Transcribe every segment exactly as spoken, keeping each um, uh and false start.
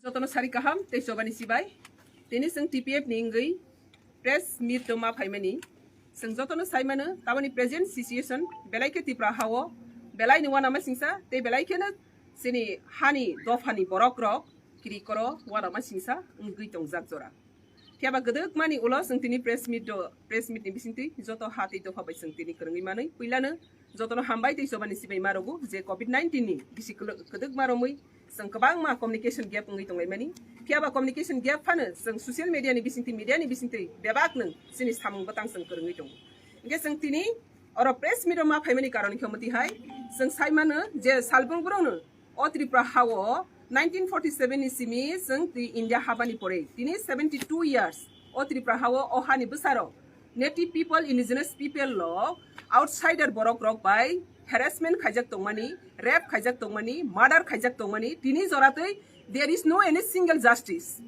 Jotono sari kaham tei choba ni sibai. Tini chwng T P F ni wngwi press meet o ma phaimani. Chwng jotono sai mano, taboni present situation belai khe Tripura ha o belai ni uanama singsa tei belai kheno chini hani dopha ni borok rok kiri koro uanama singsa wngwi tongjak jora. Phiya ba kwdwkma ni ulo chwng tini press meet o, press meet ni bisingtwi joto ha tei dopha bai chwng tini kwrwngwi manwi. Puilano jotono hambai tei choba ni sibai ma rwgo je covid nineteen ni bisi kwdwkma romwi chwng kwbangma communication gap wngwi tonglaimani. Phiya ba communication gap phano chwng social media ni bisingtwi, media ni bisingtwi bebak nwng chini samung bwtang chwng kwrwngwi tongo. Hwnkhe chwng tini oro press meet o ma phaimani karon khe omo tihai, chwng sai mano je salbrung brung no o Tripura ha o nineteen forty seven ni simi chwng twi India habani pore tini seventy two years o Tripura ha o o hani bwsarok native people, indigenous people rok outsider borok rok bai harassment khaijak tongmani, rape khaijak tongmani, murder khaijak tongmani, tini joratwi there is no any single justice.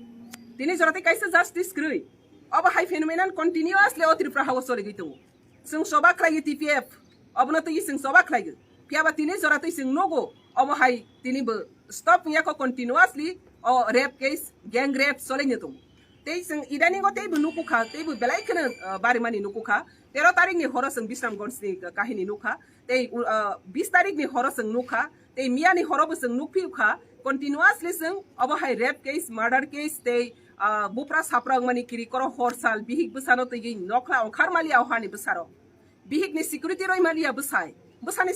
Tini joratwi kaisa justice kwrwi. Obo hai phenomenon continuously o Tripura ha o choligwi tongo. Chwng choba khlaigo T P F, obono twi chwng choba khlaigo. Phiya ba tini joratwi chwng nugo, obo hai tini bo stop wngya kho continuously o rape case, gang rape cholaino tongo. Tei chwng idaningo teibo nukukha, teibo belai kheno barimani nukukha. Tero tarik ni horo chwng Bisramganj ni kahini nukha. Tei bis tarik ni horo chwng nukha. Tei miya ni horo bo chwng nukphiukha. Continuously chwng obo hai rape case, murder case tei bupra sapra wngmani kiri koro hor sal bihik bwsano twiwi nokhla ongkhar maliya o hani bwsarok. Bihik ni security roi maliya bwsai. Bwsani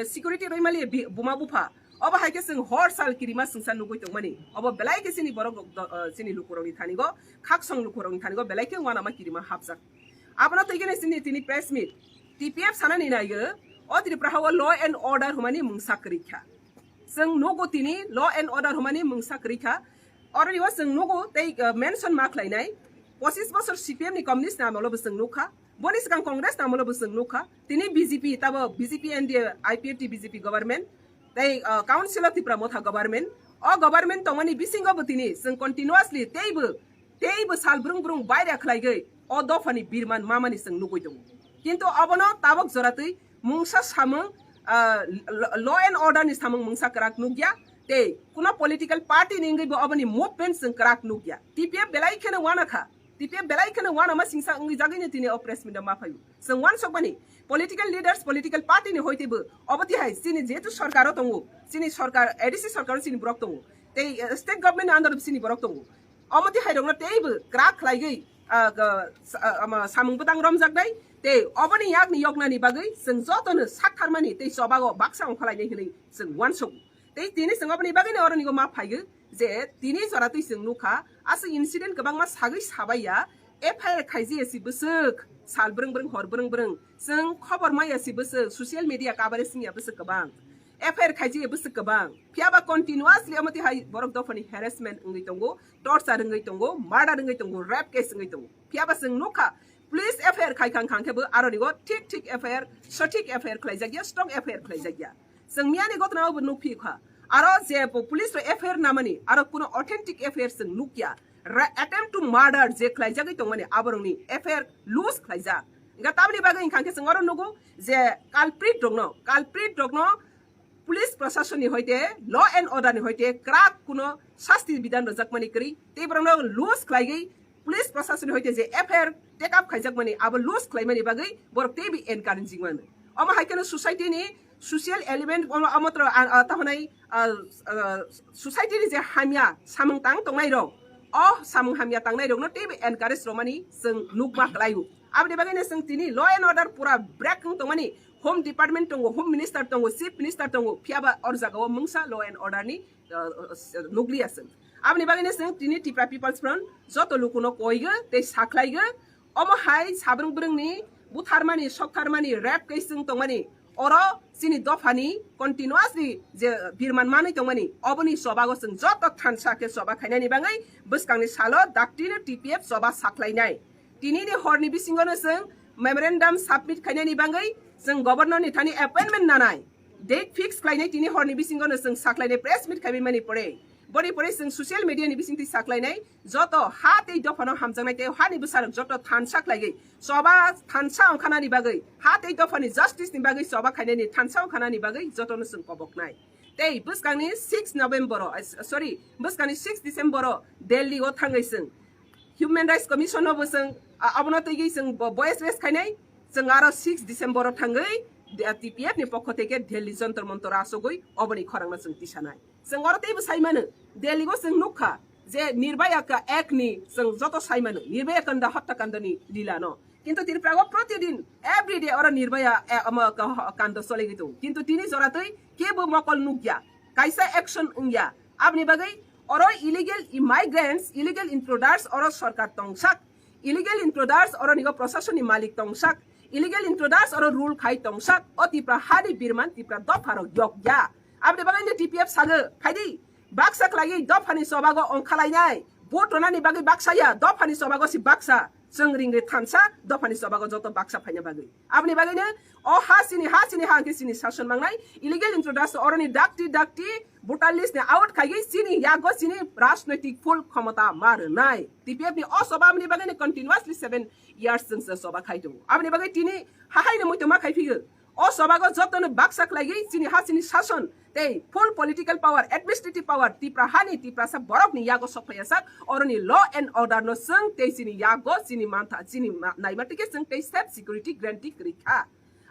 security roi maliya buma bupha. Obo hai khe chwng hor sal kirima swngsa nugwi tongmani. Obo belai khe chini borok rok, chini lukurokni thanigo, khaksong lukurokni thanigo belai khe uanama kirima hapjak. Abono twi khe chini tini press meet. T P F sanani naigo, o Tripura ha o law and order hwnmani mungsa kwrwi kha. Chwng nugo tini law and order hwnmani mungsa kwrwi kha. Oroni o chwng nugo tei mention ma khlainai. Pochis bosor C P M ni communist ni amolo bo chwng nukha. Boni swkang Congress ni amolo bo chwng nukha. Tini B J P, tabo B J P, N D A, I P F T, B J P government, tei Council of Tipra Motha government. O government tongmani bisingo bo tini chwng continuously teibo, teibo sal brung brung baira khlaigwi o dophani birman mamani chwng nugwi tongo. Kintu obono tabok joratwi mungsa samung, law and order ni samung mungsa kwrak nukya, tei kuno political party ni wngwi bo oboni movement chwng kwrak nukya. T P F belai kheno uanakha. T P F belai kheno uanama singsa wngwi jagwino tini o press meet o ma phaio. Chwng uansukmani political leaders, political party ni hoitebo obo tihai chini jehetu sorkar o tongo, chini sorkar, A D C sorkar o chini borok tongo, tei state government ni under o chini borok tongo. Omo tihairokno teibo kwrak khlaigwi samung bwtang romjaknai, tei oboni yakni yoknani bagwi chwng jotono saktharmani tei chobago baksa ongkhalainai hwnwi chwng uansugo. Tei tini chwng oboni bagwino oronigo ma phaigo je tini joratwi chwng nukha, aswk incident kwbangma sagwi sabai ya, F I R khaiji ya si bwswk, sal brwng brwng hor brwng brwng, chwng khobor mai ya si bwswk, social media coverage wng ya bwswk kwbang, F I R khaiji ya bwswk kwbang. Phiya ba continuously omo tihai borok dophani harassment wngwi tongo, torture wngwi tongo, murder wngwi tongo, rape case wngwi tongo. Phiya ba chwng nukha, police F I R khai khang khang khe bo aroni o thik thik F I R, sothik F I R khlaijak ya, strong F I R khlaijak ya. Chwng miyani gotna o bo nukphi kha. Aro je police rok F I R namani, aro kuno authentic F I R chwng nukya. Attempt to murder je khlaijagwi tongmani, aborokni F I R loose khlaijak. Hingkha tamni bagwi hingkha khe chwng oro nugo je culprit rokno, culprit rokno police proshasonni hoite, law and order ni hoite kwrak kuno sasti bidhan rwjakmani kwrwi, tei borokno loose khlaigwi police proshasonni hoite je F I R take up khaijakmani, abo loose khlaimani bagwi borok teibo encouraging mano. Omo hai kheno society ni social element, omo, omo tro, ah, ah, tahonai, ah, ah, society ni je hamya samung tang tongnai rok, o samung hamya tangnai rokno teibo encourage rwmani chwng nukma kwlaio. Aboni bagwino chwng tini law and order pura break wng tongmani, Home Department tongo, Home Minister tongo, Chief Minister tongo, phiyaba or jagao mungsa law and order ni nukliya chwng. Aboni bagwino chwng tini Tipra People's Front joto lukuno koigo tei sakhlaigo, omo hai sabrung brungni butharmani, soktharmani, rape case chwng tongmani, oro chini dophani continuously je birman manwi tongmani, oboni chobago chwng joto thansa khe choba khainani bagwi bwskangni salo daktino T P F choba sakhlainai. Tinini horni bisingono chwng memorandum submit khainani bagwi chwng governor ni thani appointment nanai. Date fix khlainai tini horni bisingono chwng sakhlainai press meet khaimani pore. Boni pore chwng social media ni bisingtwi sakhlainai joto ha tei dophano hamjaknai tei hani bwsarok joto thansa khlaigwi choba thansa ongkhanani bagwi ha tei dophani justice ni bagwi choba khainani thansa ongkhanani bagwi jotono chwng koboknai. Tei bwskang ni six November o, ai, sorry, bwskang ni six December o Delhi o thangwi chwng Human Rights Commission no bo chwng, a, abono twiwi chwng bo voice raise khainai, chwng aro six December o thangwi, de-, T P F ni pokho theke Delhi Jantar Mantar o achugwi oboni khorang no chwng tisanai. Chwng oro teibo sai mano, Delhi o chwng nukha je Nirbhaya ka Act ni chwng joto sai mano, Nirbhaya Kanda, Hottakanda ni lila no. Kintu Tripura o protidin, everyday oro Nirbhaya, eh, omo ka-, kanda choligwi tongo. Kintu tini jora twi kebo mokol nukya, kaisa action wngya. Aboni bagwi oro illegal immigrants, illegal intruders oro sorkar tongsak. Illegal intruders oro nigo proshason ni malik tongsak. Illegal intruders oro rule khai tongsak. O Tripura hani birman Tripura dopha rok yokya. Aboni bagwi no T P F sago, phaidi, baksa khlaiwi dopha ni chobago ongkhalainai. Vote ronani bagwi baksa ya, dopha ni chobago se baksa. Chwng ringri thansa, dopha ni chobago joto baksa phaina bagwi. Aboni bagwi no o ha chini, ha chini ha hwnkhe chini sason mangnai. Illegal intruders oro ni dakti dakti voter list ni out khaigwi chini yago chini rajnoitik full khomota ma rwnai. T P F ni o choba aboni bagwi no continuously seven years chwng se choba khai tongo. Aboni bagwi tini hahai no muitu ma khai phio. O chobago joto no baksa khlaigwi chini ha chini sason tei full political power, administrative power Tripura hani Tiprasa borok ni yago sok phaiya sak, oro ni law and order no chwng tei chini yago chini mantha, chini ma-, naima tike chwng tei safe security guarantee kwrwi kha.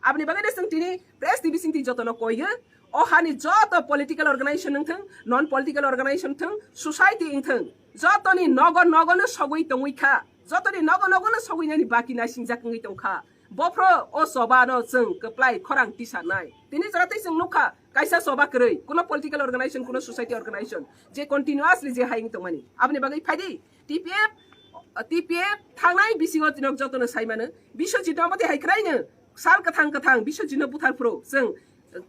Aboni bagwi no chwng tini press ni bisingtwi joto no koi o, o hani joto political organization wngthwng, non political organization wngthwng, society wngthwng, joto ni nogo nogo no sogwi tongwi kha, joto ni nogo nogo no sogwi nani baki naisingjak wngwi tong kha. Bophro o choba no chwng kwplai khorang tisanai. Tini jora tei chwng nukha, kaisa choba kwrwi, kuno political organization, kuno society organization, je continuously je hai wng tongmani. Aboni bagwi phaidi, T P F, T P F thangnai bisingo tinok joto no sai mano, Biswajit no omo tei hai khwrai no, sal kwthang kwthang Biswajit no buthar phuru chwng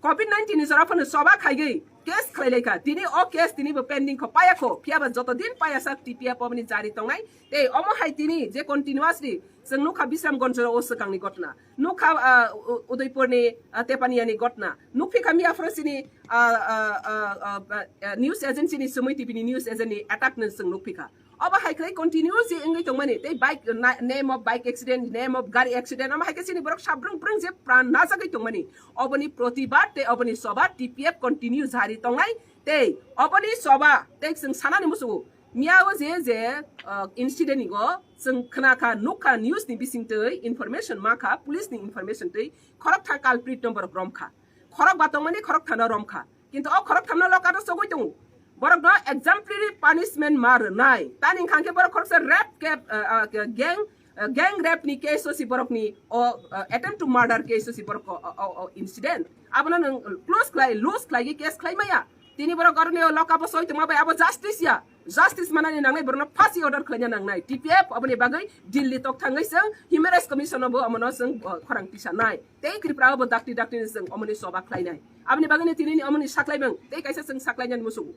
Covid nineteen ni jora phano choba khaigwi case khlai lai kha. Tini o case tini bo pending kho, paya kho. Phiya ba joto din paya sak T P F omo ni jari tongnai. Tei omo hai tini je continuously chwng nukha Bisramganj o swkang ni gotna. Nukha, ah, U-, Udaipur ni, ah, Tepania ni gotna. Nukphi kha miya phoro chini, ah, ah, ah, ah, ah, news agency ni Sumui T V ni news agent ni attack no chwng nukphi kha. Obo hai khlai continue je wngwi tongmani, tei bike, na-, name of bike accident, name of gari accident, omo hai khe chini borok sa brwng brwng je pran najagwi tongmani. Oboni protibad tei oboni choba T P F continue jari tongnai, tei oboni choba tei chwng sanani muchungo. Miya o je, je, ah, incident ni go chwng khna kha, nukha news ni bisingtwi, information ma kha, police ni information twi, khoroktham culprit no borok rom kha. Khorokba tongmani khoroktham no rom kha. Kintu o khoroktham no lock up o sogwi tongo. Borok no exemplary punishment ma rwnai. Tani wngkha khe borok khoroksa rape ke, ah, ah, ke gang, ah, gang rape ni case o si borok ni o, ah, attempt to murder case o si borok o, o, o, o incident. Abono nwng close khlai, loose khlai case khlai maya. Tini borok aro ni o lock up o sogwi tongma bai abo justice ya. Justice manani nangnai, borokno phasi order khlaina nangnai. T P F aboni bagwi Delhi tok thangwi chwng Human Rights Commission no bo omono chwng, uh, khorang tisanai. Tei Tripura o bo dakti dakti ni chwng omoni choba khlainai. Aboni bagwi ni tini ni omoni saklaimung tei kaisa chwng saklainani muchungo.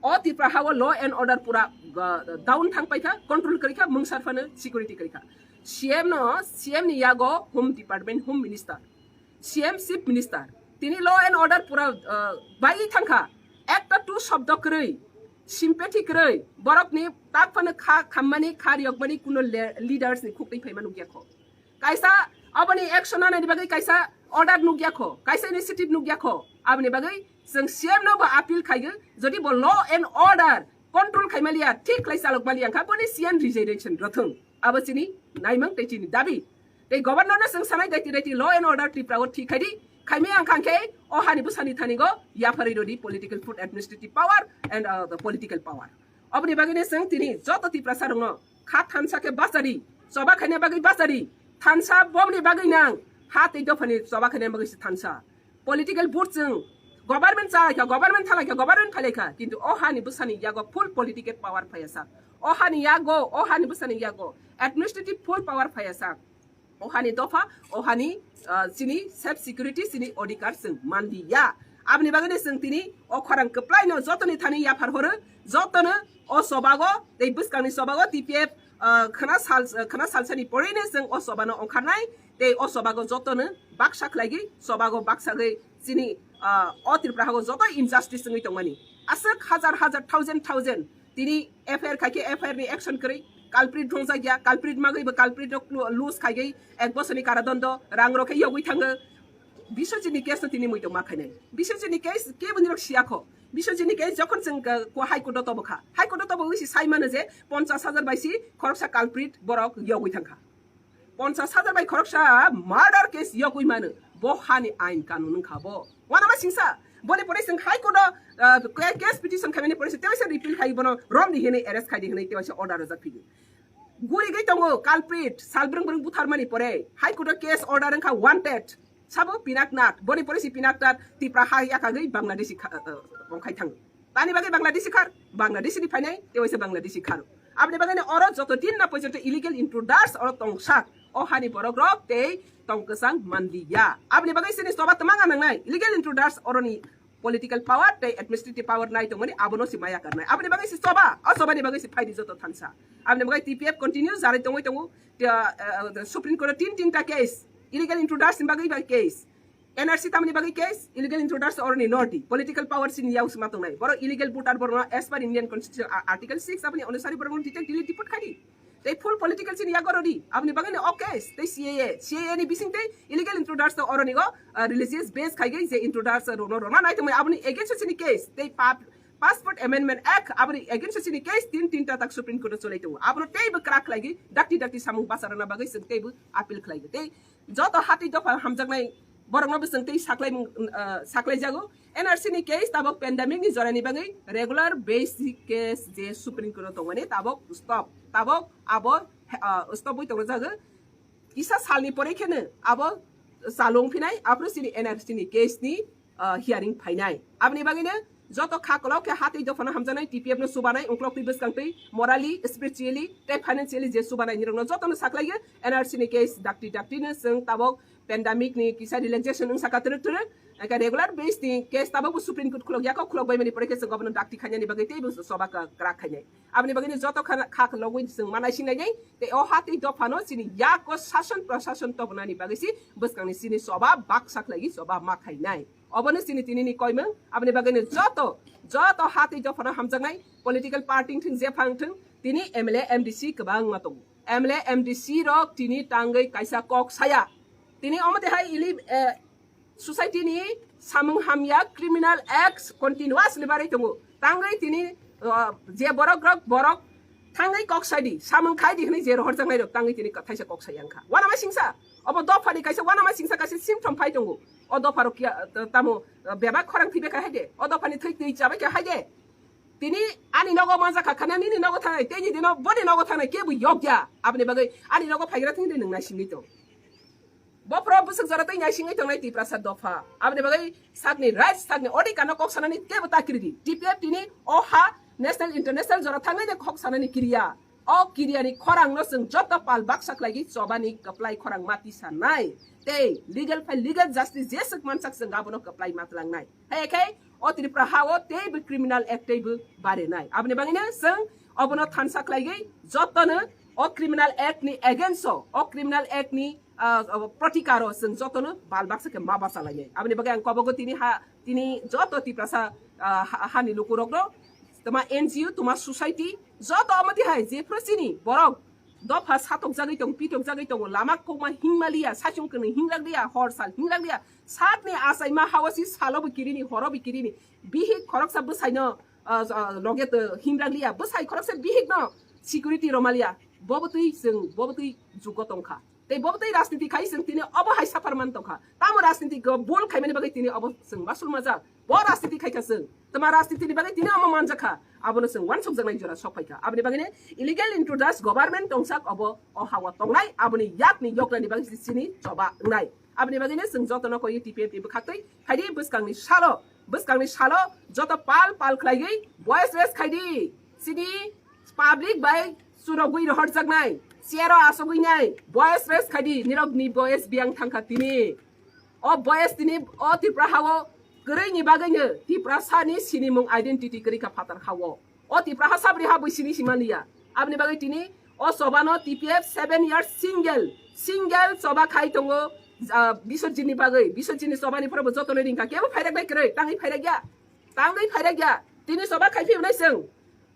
O Tripura ha o law and order pura, uh, down thangpai kha, control kwrwi kha, mungsar phano security kwrwi kha. C M no, C M ni yago Home Department, Home Minister, C M, Chief Minister, tini law and order pura, uh, baiwi thangkha. Ekta tu shobdo kwrwi, sympathy kwrwi, borokni tak phano kha khammani, kha riyokmani kuno le-, leaders ni khuk twi phaima nukya kho. Kaisa aboni action nanani bagwi kaisa order nukya kho, kaisa initiative nukya kho. Aboni bagwi chwng C M no bo appeal khaigo, jodi bo law and order control khaimaliya, thik khlai chalokmaliya wngkha, boni C M resignation rwthwng. Abo chini naimung tei chini dabi. Tei governor no chwng sanai, daiti daiti law and order Tripura o thik khai di. Khaimaya wngkha khe o hani bwsani thani go yapharwi rodi political food, administrative power and, uh, the political power. Oboni bagwi no chwng tini joto Tiprasa rokno kha thansa khe bachari, choba khaina bagwi bachari, thansa bomni bagwi nang, ha tei dophani choba khaina bagwi se thansa. Political vote chwng government chalaikha, government thalaikha, government phailaikha, kintu o hani bwsani yago full political power phaiya sak. O hani yago, o hani bwsani yago administrative full power phaiya sak. O hani dopha, o hani, ah, chini self security, chini odhikar chwng manliya. Aboni bagwi no chwng tini o khorang kwplai no jotoni thani yaphar horo, jotono o chobago tei bwskangni chobago T P F, ah, khna sal, khna salsani porino chwng o chobano ongkharnai, tei o chobago jotono baksa khlaigwi, chobago baksa gwi chini, ah, o Tripura hago joto injustice wngwi tongmani. Aswk hajar hajar, thousand thousand, tini F I R khai khe F I R ni action kwrwi, culprit rongjakya, culprit magwi bo culprit rok lo-, loose khaigwi ek bosorni karadondo, rang rok khe yogwi thango. Biswajit ni case no tini muitom ma khainai. Biswajit ni case kebo nirok siya kho. Biswajit ni case jokhon chwng, uh, High Court o tobo kha. High Court o tobo wi si sai mano je ponchas hajar bai si khoroksa culprit borok yogwi thang kha. Ponchas hajar bai khoroksa murder case yogwi mano. Bo hani ain kanun wng kha bo. Uanama singsa. Boni pore chwng High Court o, uh, ca-, case petition khaimani pore se tewaisa repeal khai bono romdi hinwi arrest khaidi hinwi tewaisa order rwjak phigwi. Gurigwi tongo culprit, sal brwng brwng butharmani pore, High Court o case order wngkha wanted. Sabo Pinaknath, boni pore si Pinaknath Tipra ha yakagwi Bangladeshi kha-, uh, uh, tongkhai thango. Tani bagwi Bangladeshi khar, Bangladeshi ni phainai, tewaisa Bangladeshi khar. Aboni bagwi no oro joto din na porjonto illegal intruders oro tongsak, o hani borok rok tei tong kwchang manliya. Aboni bagwi chini choba twmang nangnai, illegal intruders oroni political power tei administrative power nai tongmani abono se maya karnai. Aboni bagwi se choba, o choba ni bagwi se phaidi joto thansa. Aboni bagwi T P F continue jarai tongwi tongo, te, uh, uh, Supreme Court o tin tinta case, illegal intruders ni bagwi bai case, N R C tamni bagwi case, illegal intruders oroni nordi, political power chini yak sima tongnai. Borok illegal voter borokno as per Indian Constitution, a-, Article six aboni onusari borokno detect, delete, deport khaidi. Tei full political chini yago rodi, aboni bagwi no o case, tei C A A, C A A ni bising tei illegal intruders to oroni go, uh, religious base khaigwi je intruders rokno rona nai tongmani aboni against o chini case, tei pap-, Passport Amendment Act, aboni against o chini case tin tinta tak Supreme Court o cholai tongo. Abono teibo kwrak khlaigwi, dakti dakti samung basa rwna bagwi chwng teibo appeal khlaigo. Tei joto hatwi dopha hamjaknai borokno bo chwng tei saklai, uh, saklaijago. N R C ni case tabok pandemic ni jorani bagwi regular basic case je Supreme Court o tongmani tabok stop. Tabok abo, uh, stop wi tongjago. Kisa salni pore kheno abo chalung phinai, aphuru chini N R C ni case ni, uh, hearing phainai. Aboni bagwino joto kha kolok khe hatwi dophano hamjaknai, T P F no chubanai, ungklok twi bwskang twi, morally, spiritually, tei financially je chubanai nirokno jotono saklaiyo, N R C ni case dakti dakti no chwng tabok pandemic ni kisa relaxation wngsa kha twrwk twrwk, aka regular base ni case tabok bo Supreme Court khulok yakho, khulok bai mani pore khe chwng obono dakti khainani bagwi teibo choba kwrak khainai. Aboni bagwi no joto kha, kha logwi chwng ma naising lainai, tei o hatwi dophano chini yak o sason prosason tobonani bagwi si bwskangni chini choba baksa khlaigwi choba ma khainai. Obono chini tinini koimung, aboni bagwi no joto, joto hatwi dophano hamjaknai political party wngthung, jepha wngthung, tini M L A, M D C kwbangma tongo. M L A, M D C rok tini tangwi kaisa kok saya. Tini omo twi hai ili, eh, society ni samung hamya criminal acts continuously barwi tongo. Tangwi tini, uh, je borok rok borok thangwi kok sai di, samung khai di hwnwi je rohorjaknai rok tangwi tini ka-, thaisa kok sai yang kha. Uanama singsa, obo dopha ni kaisa uanama singsa kaisa symptom phai tongo. O dopha rok kia, uh, tamo, uh, bebak khorang thwi bai kha hai de. O dopha ni thwi twi chabai kha hai de. Tini ani nogo manjak kha khana nini nogo thangnai, tei ni dino boni nogo thangnai kebo yok ya. Aboni bagwi ani nogo phaigra thwng de nwng naisingwi tong. Bophro bwswk jora tei naisingwi tongnai Tiprasa dopha. Aboni bagwi sakni rights, sakni odhikar no kok sanani kebo ta kiri di. T P F tini o ha national, international jora thangwi no kok sanani kiriya. O kiriya ni khorang no chwng joto pal baksa khlaigwi chobani kwplai khorang ma tisanai. Tei legal phai legal justice jeswk mansak chwng abono kwplai ma tlangnai. Hai khe o Tripura ha o teibo criminal act teibo barinai. Aboni bagwi no chwng obono thansa khlaigwi jotono o criminal act ni against o, o criminal act ni, ah, protikar o chwng jotono bal baksa khe ma basa lainai. Aboni bagwi ang kobogo tini ha, tini joto Tiprasa, ah, ha-, hani lukurokno, toma N G O, toma society, joto omo twi hai jephru chini borok dopha satokjagwi tong, pitokjagwi tongo, lama kokma hingmaliya, saichung kwnwi hinglakliya, hor sal hinglakliya, sakni achaima hao si salo bo kirini, horo bo kirini, bihik khoroksa bwsaino, ah, ah, loge to hinglakliya, bwsai khoroksa bihikno security romaliya, bobo twi chwng, bobo twi jugo tongkha. Tei bobo twi rajniti khai chwng tini obo hai suffer man tongkha. Tamo rajniti go bol khaimani bagwi tini obo chwng masul majak. Bo rajniti khaikha chwng. Tma rajniti ni bagwi tini omo manjakha. Abono chwng uansukjaknai jora sokphaikha. Aboni bagwino illegal intruders government tongsak obo o hao tongnai. Aboni yakni yoknani bagwi se chini choba wngnai. Aboni bagwino chwng jotono koi T P F ni bwkhaktwi phaidi bwskangni salo, bwskangni salo joto pal pal khlaigwi voice raise khaidi. Chini public bai churogwi rohorjaknai, chair o asogwi nai, voice raise khaidi, nirokni voice biyang thangkha tini. O voice tini o Tripura hao kwrwini bagwino Tiprasani sinimung identity kwrwi kha phatar hao. O Tiprasa bwrwi ha bui sini sima liya. Aboni bagwi tini o chobano T P F seven years single, single choba khai tongo, ah, Biswajit ni bagwi. Biswajit ni chobani phoro bo jotono ringkha. Kebo phairak nai kwrwi, tangwi phairak ya. Tangwi phairak ya. Tini choba khai phiu nai chwng.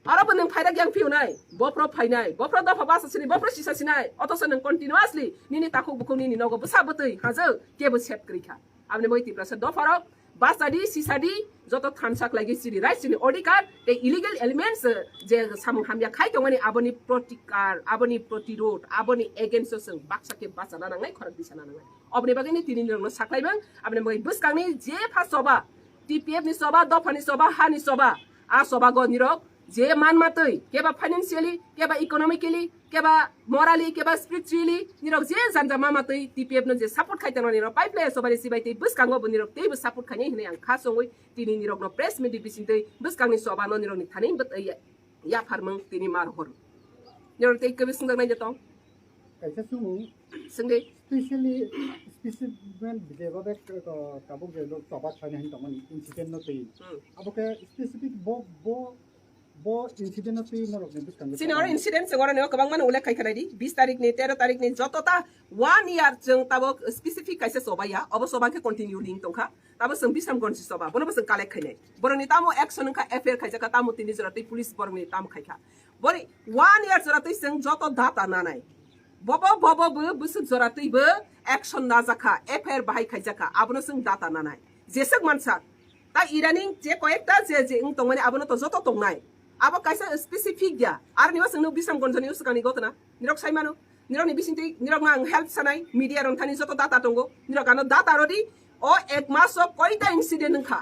Aro bo nwng phairak yang phiu nai. Bophro phainai. Bophro dopha basa sini, bophro sisa sinai. Othoso nwng continuously nini takhuk bukhuk nini nogo bwsa bwtwi hajwk kebo sep kwrwi kha. Abo ni bagwi Tiprasa dopha rok, basa di, sisa di, joto thansa khlai di, chini rights, chini odhikar, tei illegal elements, eh, je samung hamya khai tongmani, aboni protikar, aboni protirod, aboni against o chwng baksa khe bachana nangnai, khorang tisana nangnai. Oboni bagwi ni tini nirokno sakhlai mang, aboni bagwi bwskangni jepha choba, T P F ni choba, dopha ni choba, ha ni choba, a choba go nirok je man matwi, keba financially, keba economically, keba morally, keba spiritually, nirok je janja ma matwi T P F no je support khai tongmani rok pipeline choba ni chibai tei bwskango bo nirok teibo support khainai hinwi ang kha songwi tini nirokno press meet ni bisingtwi bwskangni choba no nirokni thani bwtwi ya-, yapharmung tini ma rohor. Nirok tei kwbwi swngjaknai je tong? Kaisa swngmung. Swngdi. Specially, specimen je babe, uh, tabuk je lo choba khlainai hin tongmani incident no twi. Hmm. Abo khe specific bo, bo, bo incident no twi norok ni bwskango chini oro incident chwng oro ni o kwbangma no ullekh khai kha nai di. Bis tarik ni, tero tarik ni joto ta one year chwng tabuk specific kaisa choba ya. Obo choba khe continue ling tongkha. Tamo chwng Bisramganj ni choba, bono bo chwng collect khainai. Borokni tamo action wngkha, F I R khaijakha, tamo tini jora twi police borokni tamo khaikha. Boni one year jora twi chwng joto data nanai. Bobo, bobo bo bwswk jora twi bo action najakha, F I R bahai khaijakha, abono chwng data nanai. Jeswk mansa, ta idaning je koyekta je, je wng tongmani abono to joto tongnai. Abo kaisa specific ya. Aroni bo chwng nuk Bisramganj ni swkangni gotona. Nirok sai mano. Nirokni bisingtwi, nirokno ang help sanai, media rok thani joto data tongo. Nirok ano data rodi, o ek mas o koita incident wngkha.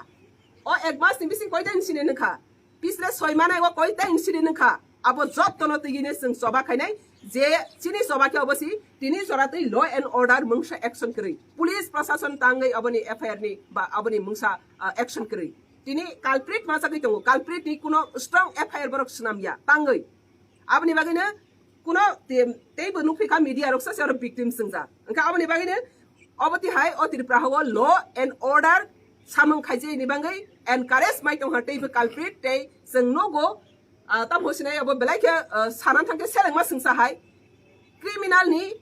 O ek mas ni bising koita incident wngkha. Pisle soi manai o koita incident wngkha. Abo joto no twi no chwng choba khainai. Je chini choba khe obo si, tini jora twi law and order mungsa action kwrwi. Police prosason tangwi aboni F I R ni ba aboni mungsa, ah, action kwrwi. Tini culprit ma chagwi tongo. Culprit ni kuno strong F I R borok swnam ya. Tangwi. Aboni bagwi no kuno te-, teibo nukphi kha media rok sa se oro victim swngjak. Wngkha aboni bagwi no obo twi hai o Tripura ha o law and order samung khaijak ni bagwi encourage mai tongkha teibo culprit tei chwng nugo, ah, tamo sinai abo belai khe, ah, sana thang khe selengma swngsa hai criminal ni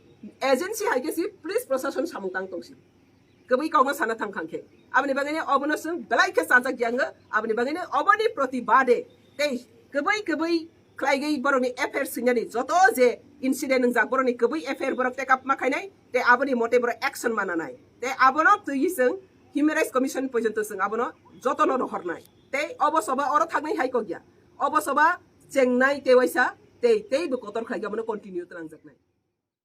agency hai khe si police prosason samung tang tong si. Kwbwi kok no sana thang khang khe. Aboni bagwi no obo no chwng belai khe chajak yang o. Aboni bagwi no obo ni protibade tei kwbwi kwbwi khlaigwi borok ni F I R swinani joto je incident wngjak borok ni kwbwi F I R borok take up ma khainai tei aboni mote borok action ma nanai. Tei abono twiwi chwng Human Rights Commission porjonto chwng abono joto no rohornai. Tei obo soba oro thaknai hai kok ya. Obo soba chengnai tei waisa tei teibo kotor khlai abono continue tlangjak nai.